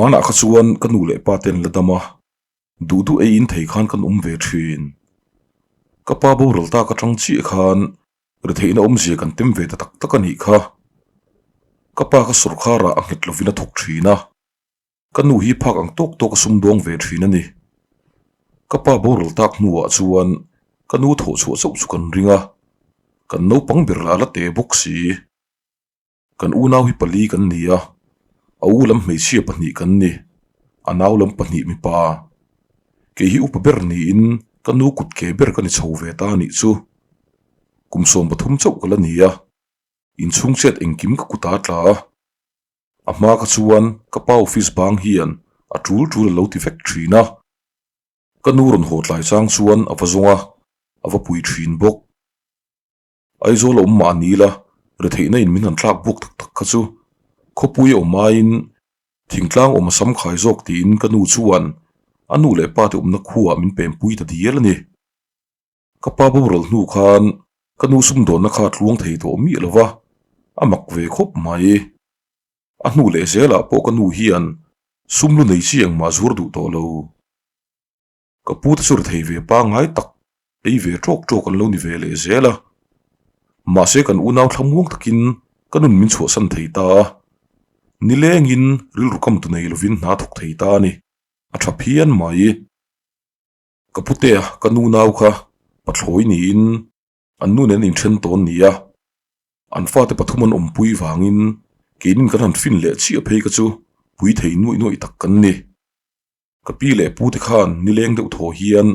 Hmanah kha chuan ka nu leh pa te an la dam a, duh duh ei in thei khan kan awm ve thin. Ka pa boral tak atang chiah khan retheihna awmzia kan tem ve ta tak tak a nih kha. Ka pa kha sawrkharah a nghet lovin a thawk thin a, ka nu hi phak ang tawk tawk a sumdawng ve thin a ni. Ka pa boral tak hnuah chuan ka nu thawh chhuah chauh chu kan ring a, kan naupang ber lah a la te bawk si. Kan unau hi pali kan ni a, a u lam hmeichhia pahnih kan ni, a nau lam pahnih mipa. Kei hi upa ber niin ka nu kut ke ber ka ni chho ve ta a nih chu. Kum 13 chauh ka la ni a, inchhung chet engkim ka kut a tla a. A hma kha chuan ka pa office bang hian a tul tul a lo ti vek thin a. Ka nu rawn haw tlai chang chuan a va zawng a, a va pui thin bawk. Aizawl a awm mah ni ila, retheihna in min han thlak buak tak tak kha chu khawpui a awm aiin thingtlang awm a sam khai zawk tiin ka nu chuan a nu leh pa te awmna khuaah min pempui ta dial a ni. Ka pa boral hnu khan ka nu sumdawnna kha a tluang thei tawh miah lo va, a mak ve khawp mai. A hnu leh zelah pawh ka nu hian sum lu nei chi engmah zuar duh tawh lo. Ka pu te chu ri thei ve pangngai tak, ei ve tawk tawk an lo ni ve leh zel a. Mahse kan unau thlamuang takin ka nun min chhuahsan thei ta a, nilengin rilru kam tu nei lovin hna thawk thei ta a ni, a tha phian mai. Ka putea ka nu nau kha pathlawi niin an nu nen an inthen tawn ni a, an fate pathum an awmpui vangin keinin kan han fin leh chiah phei kha chu pui thei nuaih nuaih tak kan ni. Ka pi leh pu te khan nileng deuh thaw hian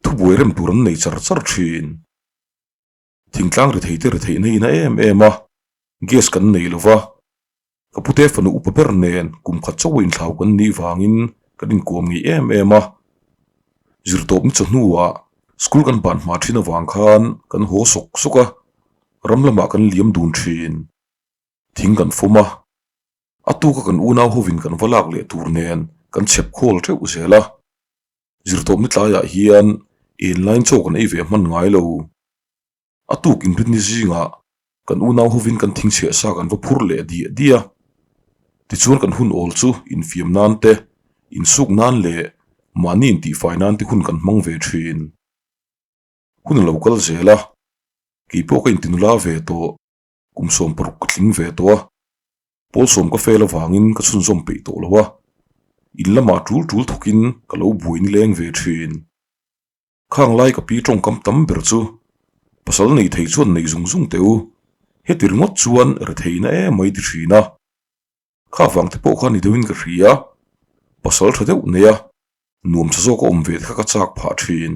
thubuai rem tur an nei char char thin. Thingtlang ri thei te ri theih na ina em em a, gas kan nei lo va. Ka pute fanu upa ber nen kum khat chauh a inthlau kan nih vangin kan inkuam ngei em em a. Zirtawp ni chawhnuah school kan ban hma thin avang khan kan haw sawk sawk a, ram lamah kan liam dun thin. Thing kan fawm a. A tuka kan unau hovin kan va lak leh tur nen kan chhep khawl teuh zel a. Zirtawpni tlaiah hian enlain chaw kan ei ve hman ngai lo. A tuk inrinni zingah kan unau hovin kan thingchhiah sa kan va phur leh diah diah a. Tichuan kan hun awl chu infiam nan te, insuk nan leh mahni intihfai nan te hun kan hmang ve thin. Hun a lo kal zel a, keipawh ka intinula ve tawh. Kum 60 ka tling ve tawh a, pawl sawm ka fel avangin ka chhunzawm peih tawh lo a, in lamah tul tul thawkin ka lo buai nileng ve thin. Khang lai ka pi tawngkam tam ber chu pasal nei thei chuan nei zung zung teh u, heti ringawt chuan retheihna em mai ti thin a. Kha vang te pawh kha ni deuhin ka hria, pasal tha deuh nei a, nuam tha zawk a awm ve te kha ka chak phah thin.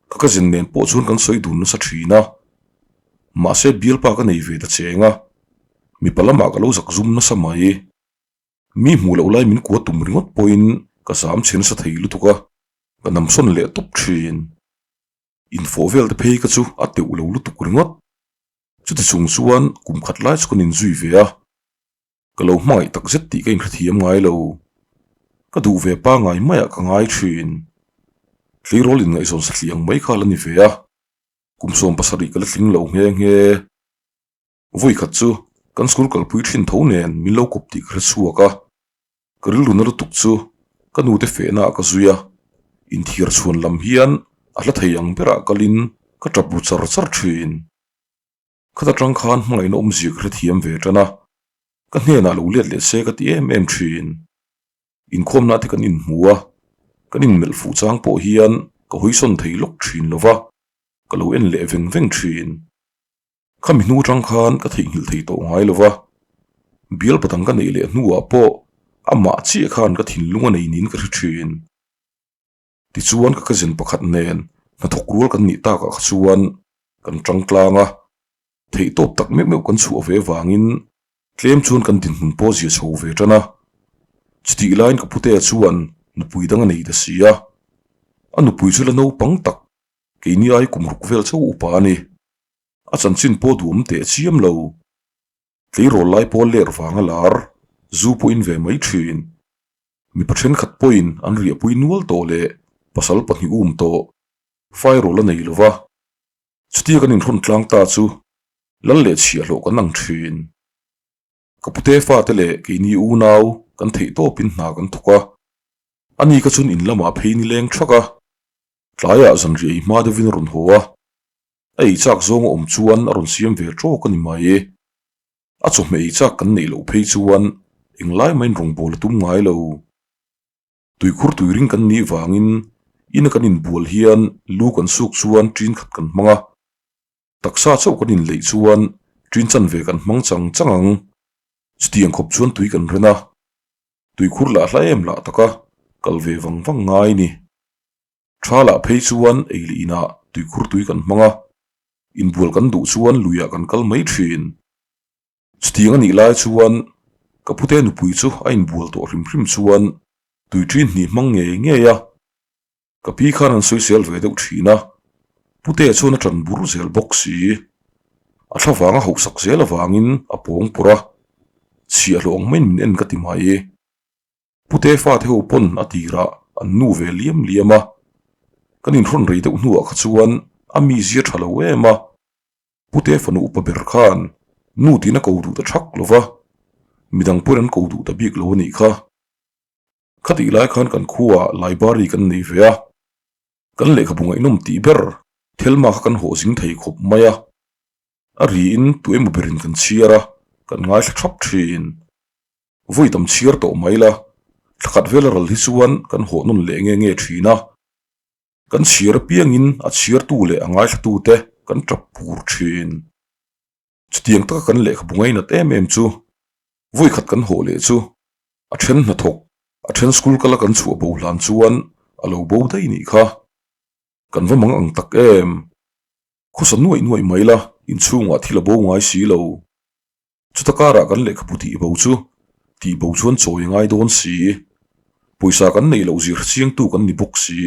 Ka cousin nen pawh chuan kan sawi dun nasa thin a, mahse bialpa ka nei ve ta cheng a, mipa lamah ka lo zak zum nasa mai. Mi hmuh loh lai min kua tum ringawt pawhin ka zam chhe nasa thei lutuk a, ka namsawn leh tawp thin. Infawh vel te phei ka chu a teuh lo lutuk ringawt. Chuti chung chuan kum khat lai chu kan inzui ve a, ka lo hmangaih tak zet tih ka inhrethiam ngai lo. Ka duh ve pangngai maiah ka ngai thin. Tleirawl inngaihzawn satliah ang mai kha la ni ve a, kum 70 ka la tling lo nghe nghe. Vawi khat chu kan school kalpui thin tho nen min lo kawp tih ka hre chhuak a, ka rilru na lutuk chu ka nute fehna ah ka zui a, inthiar chhuan lam hian a hla thei ang berah kalin ka tap ru char char thin. Khat atang khan hmangaihna awmzia ka hrethiam ve tan a, ka hnenah lo let leh se ka ti em em thin. Inkhawmna te kan inhmu a, kan inmelh fuh chang pawh hian ka hawisawn thei lawk thin lo va, ka lo en leh veng veng thin. Khami hnu atang khan ka theihnghilh thei tawh ngai lo va, bial patang ka neih leh hnuah pawh amah chiah khan ka thinlung a nei niin ka hre thin. Tichuan ka cousin pakhat nen hnathawk rual kan nih takah kha chuan kan tang tlang a, theihtawp tak meuh meuh kan chhuah ve vangin tlem chuan kan dinhmun pawh zia chho ve tan a. Chutih laiin ka putea chuan nupui dang a nei ta si a, a nupui chu la naupang tak keini ai kum ruk vel chauh upa a ni. A chanchin pawh duhawm teh chiam lo. Tleirawl lai pawh ler vang a lar, zu pawhin ve mai thin. Mipa thenkhat pawhin an riahpui nual tawh leh pasal pahnih um tawh, fire-rawl a nei lo va. Chutia kan inhrawn tlang ta chu lal leh chhiahhlawh kan ang thin. Ka pute fate leh keini unau kan theih tawpin hna kan thawk a. Ani kha chuan in lamah phei ni leng thak a, tlaiah zanriah ei hma deuhin a rawn haw a, a ei chak zawng a awm chuan a rawn siam ve tawk a ni mai. A chawhmeh ei chak kan neih loh phei chuan englai mahin rawngbâwl a tum ngai lo. Tuikhur tuiring kan nih vangin ina kan inbual hian lu kan suk chuan ṭin khat kan hmang a, taksa chauh kan inleih chuan ṭin chanve kan hmang chang chang ang. Chutiang khawp chuan tui kan ren a, tuikhur lah hla em lah taka kal ve vang vang ngai ni. Tha lah phei chuan ei leh inah tuikhur tui kan hmang a, inbual kan duh chuan luiah kan kal mai thin. Chutiang a nih lai chuan ka pute nupui chu a inbual tawh hrim hrim chuan tui ṭin hnih hmang ngei ngei a, ka pi khan an sawisel ve deuh thin a, pute chuan a ṭan bur zel bawk si. A thla vanga hauhsak zel avangin a pawng pawrh a, chhiahhlawh ang maiin min en ka ti mai. Pute fate ho pawn a tirah an nu ve liam liam a, kan inhrawn rei deuh hnuah kha chuan a mizia ṭha lo em a, Pute fanu upa ber khan nu tiin a ko duh ta thak lo va, midang pawhin an ko duh ta bik lo a nih kha. Khatih lai khan kan khuaah library kan nei ve a, kan lehkhabu ngaihnawm tih ber Thelma kha kan hawh zing thei khawp mai a, a riin tu emaw berin kan chhiar a, kan ngaithla thap thin. Vawi tam chhiar tawh mai la, thlakhat vel a ral hi chuan kan hawh nawn leh nge nge thin a. Kan chhiar apiangin a chhiartu leh a ngaithlatute kan tap pur thin. Chutiang taka kan lehkhabu ngainat em em chu vawi khat kan hawh leh chu a then hnathawk, a then school kala kan chhuah bo hlan chuan a lo bo daih nih kha. Kan va mang ang tak em? Khawsa nuaih nuaih mai la, inchhungah thil a bo ngai si lo. Chuta karah kan lehkhabu tih bo chu tih bo chuan chawi a ngai dawn si. Pawisa kan neih loh zir chiangtu kan ni bawk si.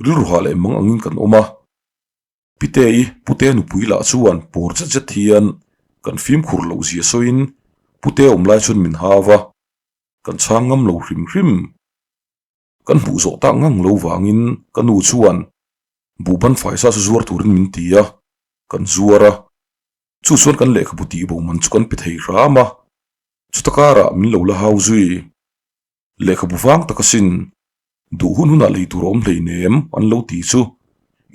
Rilru hah leh mang angin kan awm a. Pitei, Pute nupui lah chuan pawr zet zet hian kan fimkhur loh zia sawiin Pute awm lai chuan min hau a, kan chhang ngam lo hrim hrim. Kan hmuh zawh tak ngang lo vangin ka nu chuan buhban faisa chu zuar turin min ti a, kan zuar a. Chu chuan kan lehkhabu tih bo man chu kan pe thei hram a, chuta karah min lo la hau zui. Lehkhabu vang tak asin, duh hun hunah lei tur a awm hleinem an lo ti chu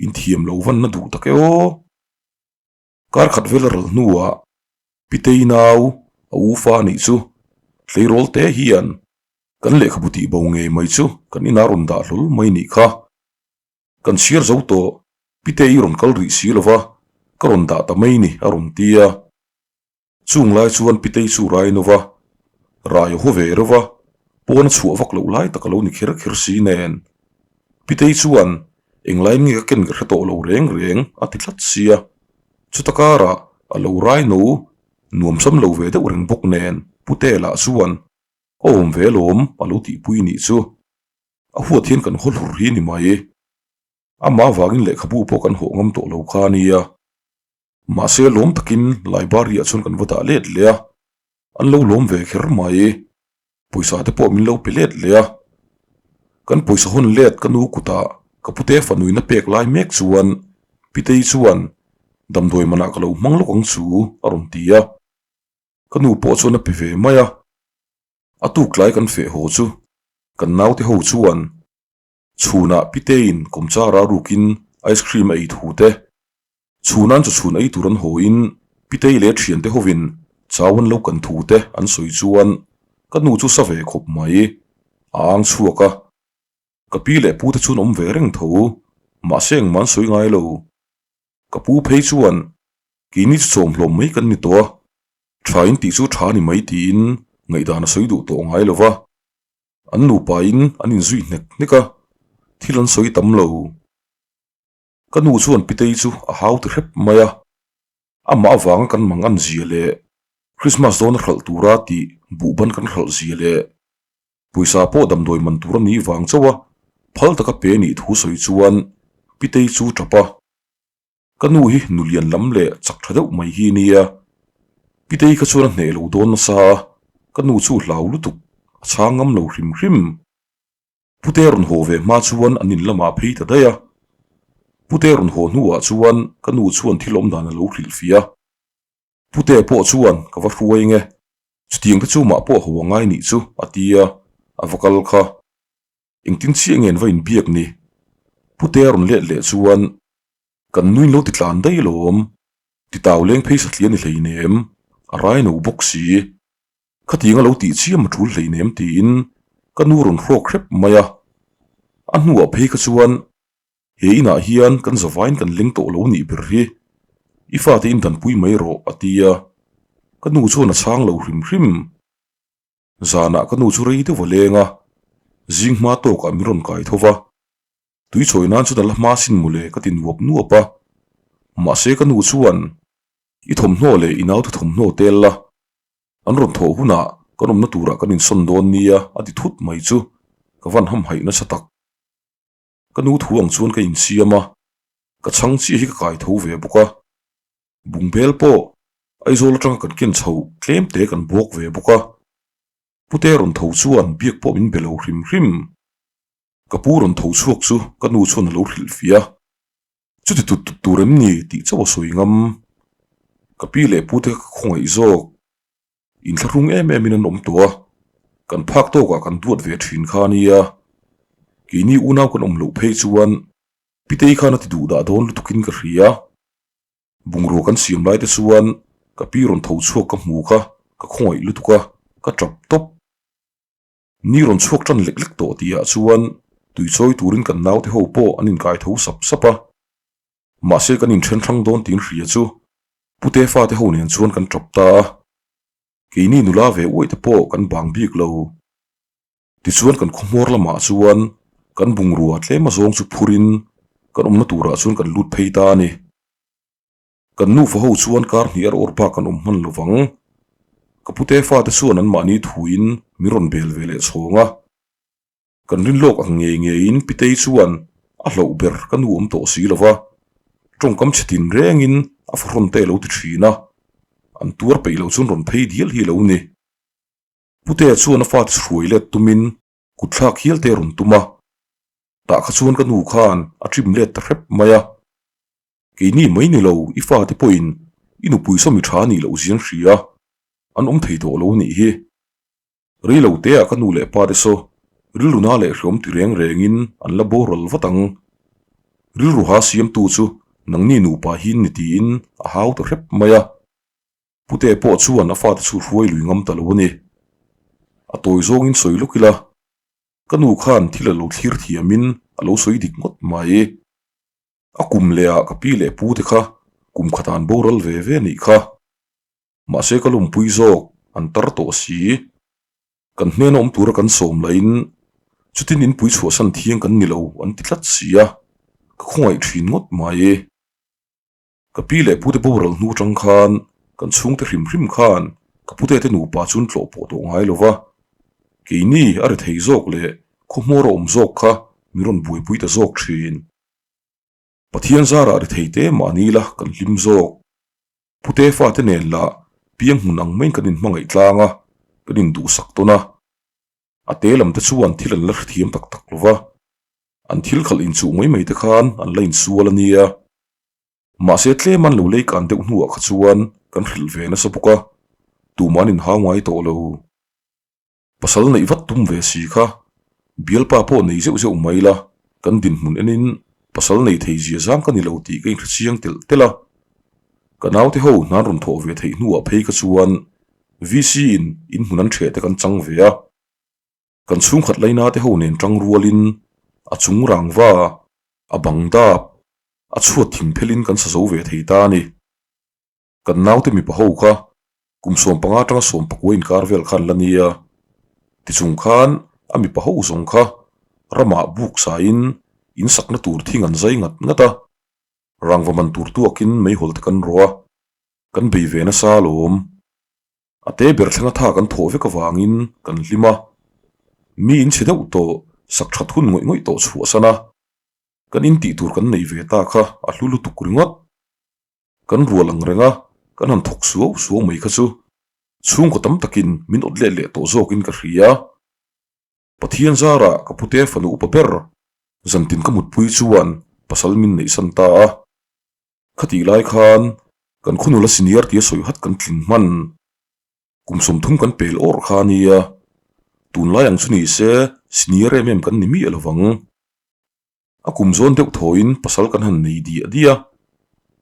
inthiam lo vanna duh tak e aw. Kar khat vel a ral hnuah Pitei nau a u fa anih chu tleirawl te hian kan lehkhabu tih bo ngei mai chu kan inah rawn dah hlawl mai nih kha. Kan chhiar zo tawh, Pite i rawn kal rih si lo va, ka rawn dah ta mai ni, a rawn ti a. Chung lai chuan Pitei chu rai no va, rai a haw ve reuh va, pawn a chhuah vak loh lai tak a lo ni kher kher si nen. Pitei chuan, Englai nge ka ken ka hre tawh lo reng reng, a ti tlat sia. Chuta karah a lo rai no, nuamsam lo ve deuh reng bawk nen, Pute lah chuan, A awm ve alawm, a lo tihpui nih chu. A huat hian kan haw hlur hi ni mai. Amah avangin lehkhabu pawh kan hawh ngam tawh lo kha a nia. Mahse lawm takin library ah chuan kan va dah let leh a, an lo lawm ve kher mai. Pawisa te pawh min lo pe let leh a. Kan pawisa hawn let ka nu kutah ka pute fanuina pek lai mek chuan Pitei chuan damdawi manah ka lo hmang lawk ang chu a rawn ti a. Ka nu pawh chuan a pe ve mai a. A tuk tlai kan feh haw chu kan naute ho chuan chhunah Piteiin kawmchara rukin ice cream a ei thu te, chhunan chu chhun ei tur an hawiin Pitei leh thiante hovin chau an lo kan thu te an sawi chuan ka nu chu sa ve khawp mai a ang chhuak a. Ka pi leh pute chuan awm ve reng tho, mahse engmah an sawi ngai lo. Ka pu phei chuan keini chu chawmhlawm mai kan ni tawh a, tha in tih chu tha a ni mai tiin ngaihdan a sawi duh tawh ngai lo va. An nupain an inzui hnek hnek a, thil an sawi tam lo. Ka nu chuan Pitei chu a hau ti hrep mai a, amah avanga kan mang an zia leh Christmas dawn a hralh tura tih buhban kan hralh zia leh Pawisa pawh damdawi man tur a nih vang chauh a, phal taka pe nih thu sawi chuan Pitei chu tap a. Ka nu hi nu lian lam leh chak tha deuh mai hi nia. Pitei kha chuan a hneh lo dawn nasa a, ka nu chu hlau lutuk, a chhang ngam lo hrim hrim. Pute rawn haw ve hma chuan an in lamah phei ta daih a. Pute rawn haw hnuah chuan ka nu chuan thil awm dan a lo hrilhfiah a. Pute pawh chuan ka va hruai nge. Chutiang te chu mah pawh ho a ngai nih chu a ti a, a va kal kha. Engtin chiah nge an va inbiak ni? Pute a rawn let leh chuan kan nuin lo ti tlan daih alawm, titau leng phei satliah ni hleinem, a rai no bawk si. Khatiang a lo tih chiam a tul hleinem tiin ka nu rawn hrawk hrep mai a. A hnuah phei kha chuan he inah hian kan zavain kan leng tawh lo nih ber hi i fate in danpui mai rawh a ti a, ka nu chuan a chhang lo hrim hrim. Zanah ka nu chu rei deuh a leng a, zing hma tawkah min rawn kai tho va. Tui chawi nan chuan a la hma sin mawle ka ti nuap nuap a, mahse ka nu chuan i thawmhnaw leh i naute thawmhnaw tel la, an rawn thawh hunah kan awmna turah kan insawn dawn nia a ti thut mai chu ka van hamhaih nasa tak. Ka nu thu ang chuan ka insiam a, ka chhang chiah hi ka kai tho ve bawk a. Bungbel pawh Aizawl atanga kan ken chho tlem te kan bawk ve bawk a. Pute rawn tho chuan biak pawh min be lo hrim hrim. Ka pu rawn tho chhuak chu ka nu chuan a lo hrilh fia. Chuti tut tut tur em ni tih chauh a sawi ngam. Ka pi leh pute ka khawngaih zawk. Inthlahrung em em in an awm tawh a, kan phak tawkah kan duat ve thin kha a nia. Keini unau kan awm loh phei chuan Pitei khan a ti duh dah dawn lutukin ka hria. Bungrua kan siam lai te chuan ka pi rawn tho chhuak ka hmu kha ka khawngaih lutuk a, ka tap tawp. Ni rawn chhuak tan lek lek tawh tihah chuan tui chawi turin kan naute ho pawh an inkai tho sap sap a. Mahse kan inthen hrang dawn tiin hria chu Pute fate ho nen chuan kan tap ta a. Keini nula ve uaih te pawh kan bang bik lo. Tichuan kan khawhmuar lamah chuan kan bungrua tlem azawng chu phurin kan awmna turah chuan kan lut phei ta a ni. Kan nufa ho chuan kar hnih ar awr bak an awm hman lo vang. Ka pute fate chuan anmahni thuin min rawn bel ve leh chhawng a. Kan rin lawk ang ngei ngeiin Pitei chuan a hlauh ber ka nu awm tawh si lo va, tawngkam chhe tin rengin a fahrawn te a lo ti thin a, an tuar peih loh chuan rawn phei dial hi a lo ni. Putea chuan a fate hruai let tumin kutthlak hial te a rawn tum a, tah kha chuan ka nu khan a trim let ta hrep mai a. Keini mai ni lo i fate pawhin i nupui sawmi tha a nih loh ziang hria, an awm thei tawh lo a nih hi. Rei lo te ah ka nu leh pa te saw rilru na leh hreawm ti reng reng in an la boral vat ang. Rilru ha siam tu chu nangni nupa hi ni tiin a hau ta hrep mai a. Pute pawh chuan a fate chu hruai lui ngam ta lo a ni. A tawi zawngin sawi lawk ila, ka nu khan thil a lo thlir thiamin a lo sawi dik ngawt mai. A kum leh ah ka pi leh pu te kha kum khat ah an boral ve ve anih kha. Mahse ka lawmpui zawk an tar tawh si. Kan hnena awm tura kan sawm lahin chutin inpui chhuahsan thiang kan ni lo an ti tlat si a, ka khawngaih thin ngawt mai. Ka pi leh pute boral hnu atang khan kan chhungte hrim hrim khan ka pute te nupa chu an tlawh pawh tawh ngai lo va, keini a ri thei zawk leh khawhmawr a awm zawk kha min rawn buaipui ta zawk thin. Pathian zarah ri thei te mahni la kan hlim zawk. Pute fate nen lah piang hmun ang maiin kan inhmangaih tlang a, kan induhsak tawn a. A te lam te chuan thil an la hrethiam tak tak lo va, an thil khalh inchuh mai mai te khan an la insual a nia. Mahse tlem an lo lei kan deuh hnuah kha chuan kan hrilh ve nasa bawk a, tumah an inhau ngai tawh lo. Pasal neih vat tum ve si kha, bialpa pawh nei zeuh zeuh mai la, kan dinhmun enin pasal nei thei zia zang ka ni lo tih ka inhre chiang telh telh a. Ka naute ho hnan rawn thawh ve theih hnuah phei kha chuan VC in inhmun an ṭheh te kan chang ve a. Kan chhungkhat laina te ho nen ṭang rualin a chung rangva, a bang dap, a chhuat thing phelin kan sa zo ve thei ta a ni. Kan naute mipa ho kha kum 15 atanga 19 inkar vel khan la nia. Tichung khan a mipa ho zawng kha ramah buk sain in sakna tur thing an zai ngat ngat a, rangva man tur tuakin meihawl te kan rawh a, kan bei ve nasa alawm. A te ber thlenga tha kan thawh vek avangin kan hlim a, mi in chhe deuh tawh sak that hun ngawih ngawih tawh chhuahsan a, kan in tih tur kan nei ve ta kha a hlu lutuk ringawt. Kan rual ang reng a, kan han thawk suau suau mai kha chu chhungkaw tam takin min awt let leh tawh zawkin ka hria. Pathian zarah ka pute fanu upa ber zantin ka mutpui chuan pasal min neihsan ta a. Khatih lai khan kan khaw nula senior tia sawi hat kan tling hman. Kum 30 kan pel awrh kha a nia, tunlai ang chu ni se senior em em kan ni miah lo vang. A kum zawn deuh thawiin pasal kan han nei diah diah a,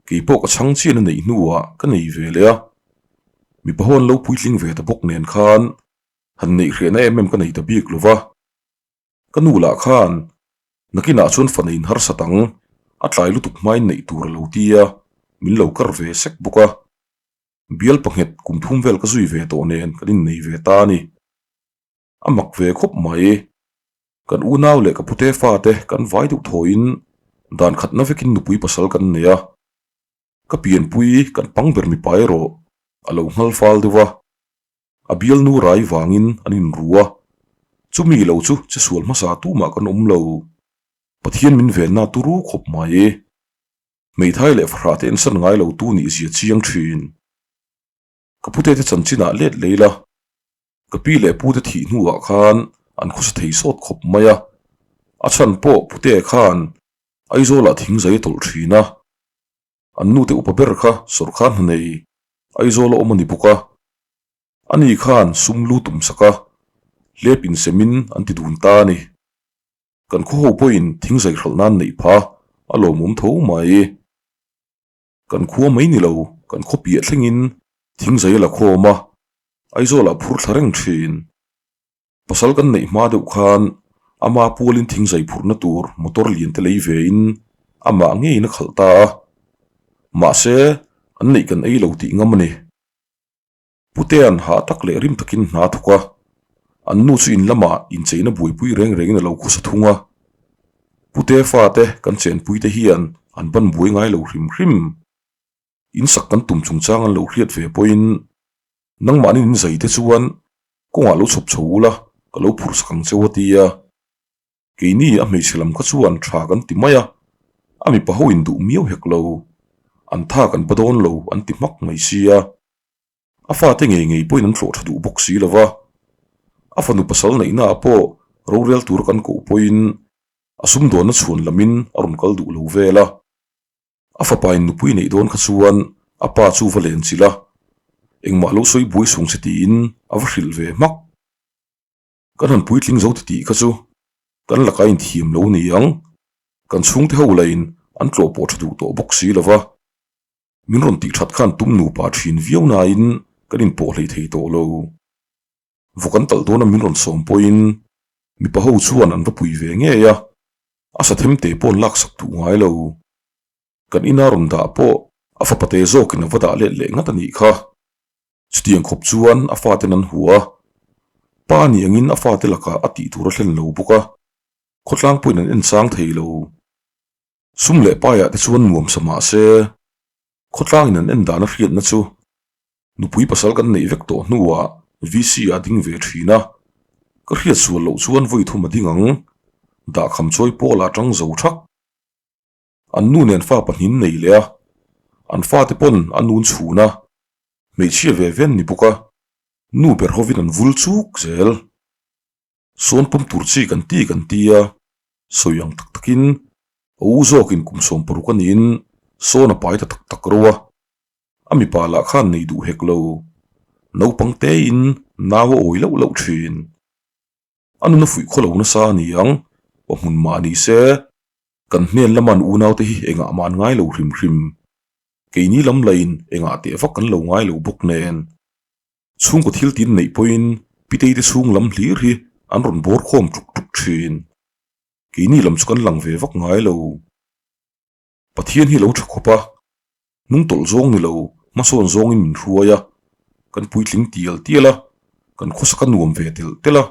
kei pawh ka chhang chian a neih hnuah ka nei ve leh a, mipa ho an lo puitling ve ta bawk nen khan han neih hrehna em em ka nei ta bik lo va. Ka nu lah khan nakinah chuan fa neiin harsat ang, a tlai lutuk hmain neih tur a lo ti a, min lo kar ve sek bawk a. Bial panghet kum thum vel ka zui ve tawh nen kan innei ve ta a ni. A mak ve khawp mai. Kan unau leh ka pute fate kan vai deuh thawiin dan khatna vekin nupui pasal kan nei a. Ka pianpui kan pang ber mipa erawh a lo nghal fal deuh a. A bialnu rai vangin an inru a. Chumi lo chu che sual hmasa tumah kan awm lo. Pathian min venna turu khawp mai. Hmeithai leh fahrah te ensan ngai lo tu nih zia chiang thin. Ka pute te chanchinah let lei la, ka pi leh pute thih hnuah khan an khawsa thei sawt khawp mai a, a chhan pawh pute khan Aizawlah thing zai a tawlh thin a, an nute upa ber kha sawrkar hna nei Aizawla awm a ni bawk a, ani khan sum lu tum sak a, hlep insemin an ti dun ta a ni. Kan khaw ho pawhin thing zai hralh nan neih pha a lawmawm tho mai. Kan khua mai ni lo, kan khaw piah thlengin thing zai a la khawm a, Aizawl ah phur thla reng thin. Pasal kan neih hma deuh khan ama pualin thing zai phurhna tur motor lian te lei ve in amah ngeiin a khalh ta a. Mahse, an neih kan ei lo tih ngam a ni. Putea'n hah tak leh rim takin hna a thawk a, an nu chu in lamah incheina buaipui reng rengin a lo khusa thung a. Putea fate kan chenpuite hian an ban buai ngai lo hrim hrim. In sak kan tum chungchang an lo hriat ve pawhin nangmahni in zai te chuan kawngah lo chhawp chho ula ka lo phurh sak ang cheu a ti a. Keini a hmeichhe lam kha chuan tha kan ti mai a, a mipa ho in duh miau hek lo, an tha kan ba dawn lo an ti hmak mai sia. A fate ngei ngei pawhin an tlawh tha duh bawk si lo va, a fanu pasal neihna ah pawh rorel tur kan koh pawhin a sumdawnna chhuan lamin a rawn kal duh lo vel a. A fapa in nupui neih dawn kha chuan a pa chu va len chilh a, engmah lo sawi buai sung che tiin a va hrilh ve hmak. Kan han puitling zo titih kha chu kan laka inthiam lo ni ang, kan chhungte ho lain an tlawh pawh tha duh tawh bawk si lo va, min rawn tih that khan tum nupa thin viau nain kan inpawh hlei thei tawh lo. Vawk an talh dawna min rawn sawm pawhin mipa ho chuan an va pui ve ngei a, a sathem te pawh an laksak duh ngai lo. Kan ina rawn dah pawh a fapa te zawkin a va dah let leh ngat a nih kha. Chutiang khawp chuan a faten an hua a, pa ni angin a fate lakah a tih tur a thlen lo bawk a, khawtlang pawhin an en chang thei lo. Sum leh paiah te chuan nuam sa mah se, khawtlangin an en dan a hriatna chu nupui pasal kan neih vek tawh hnuah VC ah ding ve thin a, ka hriat sual loh chuan vawi thum a ding ang, dahkham chawi pawlah tang zo thak. An nu nen fa pahnin nei leh a, an fate pawn a nun chhun a, hmeichhia ve ve an ni bawk a, nu ber hovin an vul chuk zel. Sawn pawm tur chi kan ti kan ti a, sawi ang tak takin a u zawkin kum 60 a niin sawn a pai ta tak tak ro a, a mipa lah khan nei duh hek lo, naupang tein nau a awi loh loh thin. A nun a fuih khaw lo nasa a ni ang, pahmun mah ni se, Kan hnen lama an unaute hi engah mah an ngai lo hrim hrim. Keini lam lain engah teh vak kan lo ngai lo bawk nen. Chhungkaw thil tin neih pawhin Piteite chhung lam hlir hi an rawn bawr khawm tuk tuk thin. Keini lam chu kan lang ve vak ngai lo. Pathian hi lo tha khawp a, hnung tawlh zawng ni lo, hmasawn zawngin min hruai a, kan puitling tial tial a, kan khawsak a nuam ve telh telh a,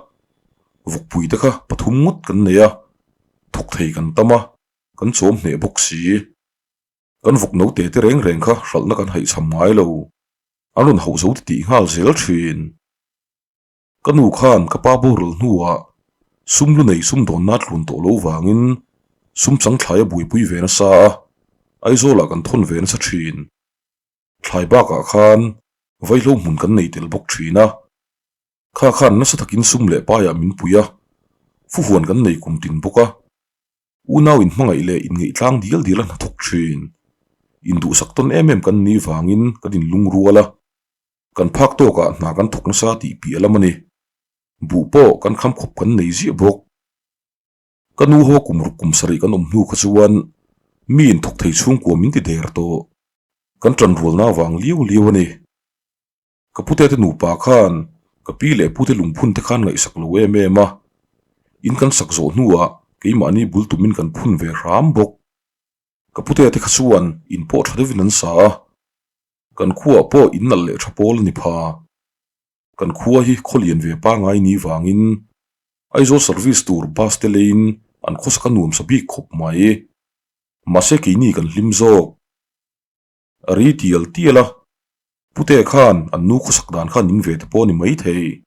vawkpui te kha pathum ngawt kan nei a, thawk thei kan tam a, kan chawm hneh bawk si. Kan vawk note te reng reng kha hralhna kan haihchham ngai lo, an rawn hauh zo ti tih nghal zel thin. Ka nu khan ka pa boral hnuah sum lu nei sum dawnna tlun tawh lo vangin sum chang thlai a buaipui ve nasa a, Aizawlah kan thawn ve nasa thin. Thlai bakah khan vaihlo hmun kan nei tel bawk thin a, kha khan nasa takin sum leh paiah min pui a, fuhuan kan nei kum tin bawk a, unau inhmangaih leh inngeihtlang dial dial a hnathawk thin. Induhsak tawn em em kan nih vangin kan inlungrual a. Kan phak tawkah hna kan thawk nasa tih piah lam a ni. Buh pawh kan kham khawp kan nei ziah bawk. Ka nu haw kum ruk kum sarih kan awm hnu kha chuan mi inthawk thei chhungkua min ti der tawh. Kan ṭanrualna avang liau liau a ni. Ka pute te nupa khan ka pi leh pute lungphun te khan ngaihsak lo em em a, in kan sak zawh hnuah keimahni bul tumin kan phun ve hram bawk. Ka pute te kha chuan in pawh tha deuhin an sa a, kan khuaah pawh in nalh leh tha pawl a ni pha. Kan khua hi khaw lian ve pangai ni vangin Aizawl service tur bus te leiin an khawsak a nuam sa bik khawp mai. Mahse keini kan hlim zawk. A ri tial tial a, Pute khan an nu khawsak dan khan ning ve te pawh a ni maithei.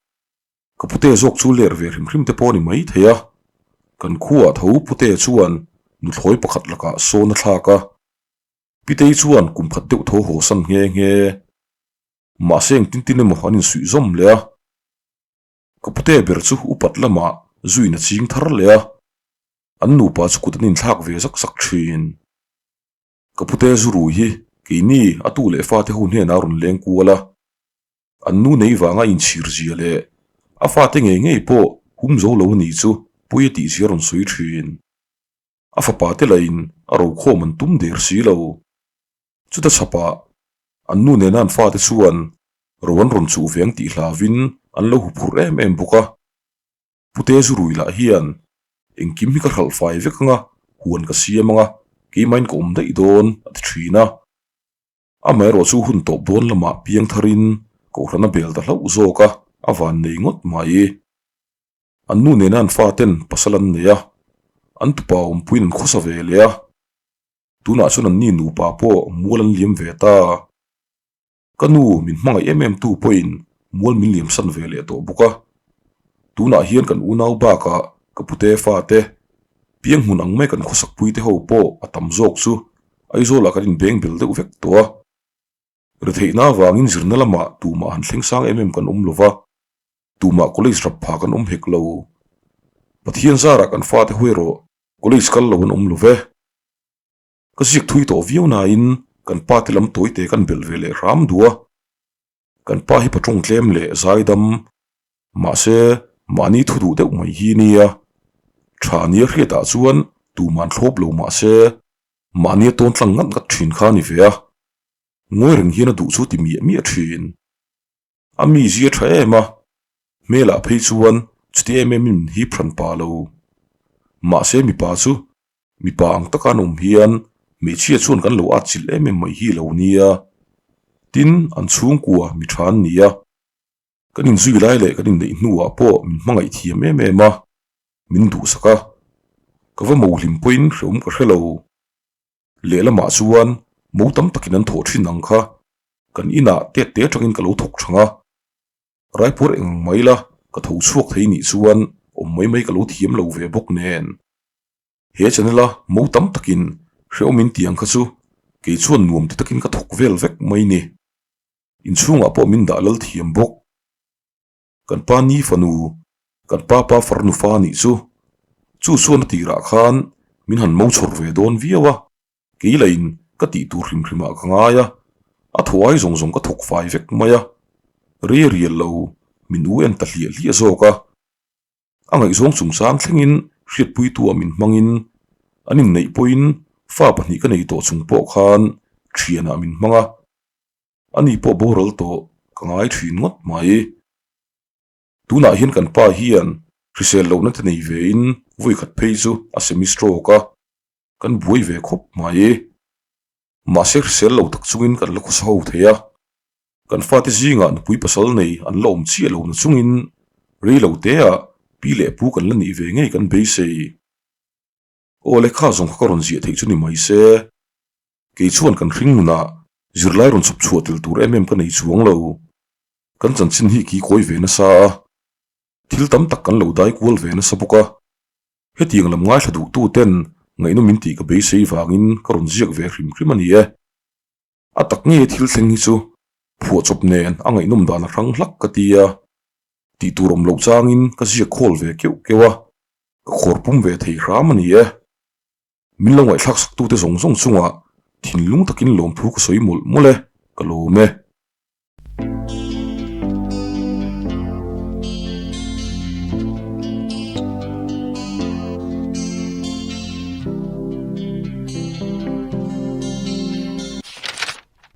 Ka pute zawk chu ler ve hrim hrim te pawh a ni maithei a, kan khuaah tho pute chuan nuthlawi pakhat lakah sawn a thlak a. Pitei chuan kum khat deuh tho haw san nghe nghe. Mahse engtin tin emaw an insuih zawm leh a. Ka pute ber chu upat lamah zuin a ching thar leh a, an nupa chu kut an inthlak ve zak zak thin. Ka pute zu rui hi keini a tu leh fate ho hnenah a rawn leng kual a, an nu nei vanga inchhir zia leh a fate ngei ngei pawh hum zo lo a nih chu pawi a tih zia a rawn sawi thin. A fapa te lahin a rokhawm an tum der si lo. Chuta chhapah an nu nena an fate chuan ro an rawn chuh ve ang tih hlavin an lo huphurh em em bawk a. Pute zu rui lah hian engkim hi ka hralh fai vek anga huan ka siam anga keimahin ka awm daih dawn a ti thin a. Amaherawh chu hun tawp dawn lamah piang tharin kohhran a bel ta hlauh zawk a, a van nei ngawt mai. An nu nena an faten pasal an nei a, an tupa awmpuiin an khawsa ve leh a. Tunah chuan an ni nupa pawh mual an liam ve ta. Ka nu min hmangaih em em tu pawhin mual min liam san ve leh tawh bawk a. Tunah hian kan unau bakah ka pute fate, piang hmun ang mai kan khawsakpui te ho pawh a tam zawk chu Aizawlah kan inbeng bel deuh vek tawh a. Retheihna avangin zirna lamah tumah han thleng sang em em kan awm lo va, tumah college rap pha kan awm hek lo. Pathian zarah kan fate ho erawh college kal lo an awm lo ve. Ka ziak thui tawh viau nain kan pa te lam tawite kan belh ve leh hram duh a. Kan pa hi patawng tlem leh zaidam, mahse mahni thu duh deuh mai hi nia. Tha nia hriatah chuan tuman thlawp lo mahse mahnia tawn tlang ngat ngat thin kha a ni ve a. Ngawi reng hian a duh chu ti miah miah thin. A mi zia tha em a, hmelah phei chuan chuti em em in hip hran pa lo. Mahse mipa chu mipa ang taka an awm hian hmeichhia chuan kan lo atchilh em em mai hi lo nia. Tin, an chhungkua mi tha an ni a. Kan inzui lai leh kan inneih hnuah pawh min hmangaih thiam em em a, min duhsak a. Ka va mo hlim pawhin hrehawm ka hre lo. Lehlamah chuan mo tam takin an thawh thin ang kha kan inah tet te atangin ka lo thawk thang a, Raipur eng ang mai la ka tho chhuak thei nih chuan awm mai mai ka lo thiam lo ve bawk nen. He channel a mo tam takin hrehawm in tiang kha chu kei chuan nuam ti takin ka thawk vel vek mai ni. Inchhungah pawh min dah lal thiam bawk. Kan pa ni fanu, kan pa pa farnu fa nih chu. Chu chuan a tirah khan min han mo chhawr ve dawn viau a, kei lahin ka tih tur hrim hrimah ka ngai a, a thaw ai zawng zawng ka thawk fai vek mai a, rei rial lo min u en ta hliah hliah zawk a. A ngaihzawng chungchang thlengin hriatpuitu ah min hmangin an inneih pawhin fa pahnih ka nei tawh chung pawh khan thianah min hmang a. Ani pawh boral tawh ka ngai thin ngawt mai. Tunah hian kan pa hian hrisel lohna te nei ve in vawi khat phei chu a semi stroke a, kan buai ve khawp mai. Mahse hrisel lo tak chungin kan la khawsa ho thei a, kan fate zingah nupui pasal nei an la awm chiah lo na chungin rei lo teah pi leh pu kan la nih ve ngei kan beisei. Aw lehkha zawng kha ka rawn ziah theih chu ni mai se. Kei chuan kan hring nunah zirlai rawn chhawp chhuah tel tur em em ka nei chuang lo. Kan chanchin hi ki kawi ve nasa a, thil tam tak kan lo dai kual ve nasa bawk a. Hetiang lam ngaithla duhtu ten ngaihnawm in tih ka beisei vangin ka rawn ziak ve hrim hrim a ni e. A tak nge thil thleng hi chu phuahchawp nen a ngaihnawm dan a hrang hlak ka ti a, tih tur awm loh changin ka ziak khawl ve keuh keuh a, ka khawr pum ve thei hram a ni e. Min lo ngaihthlak sak tute zawng zawng chungah thinlung takin lawmthu ka sawi mawlh mawlh e, ka lawm e.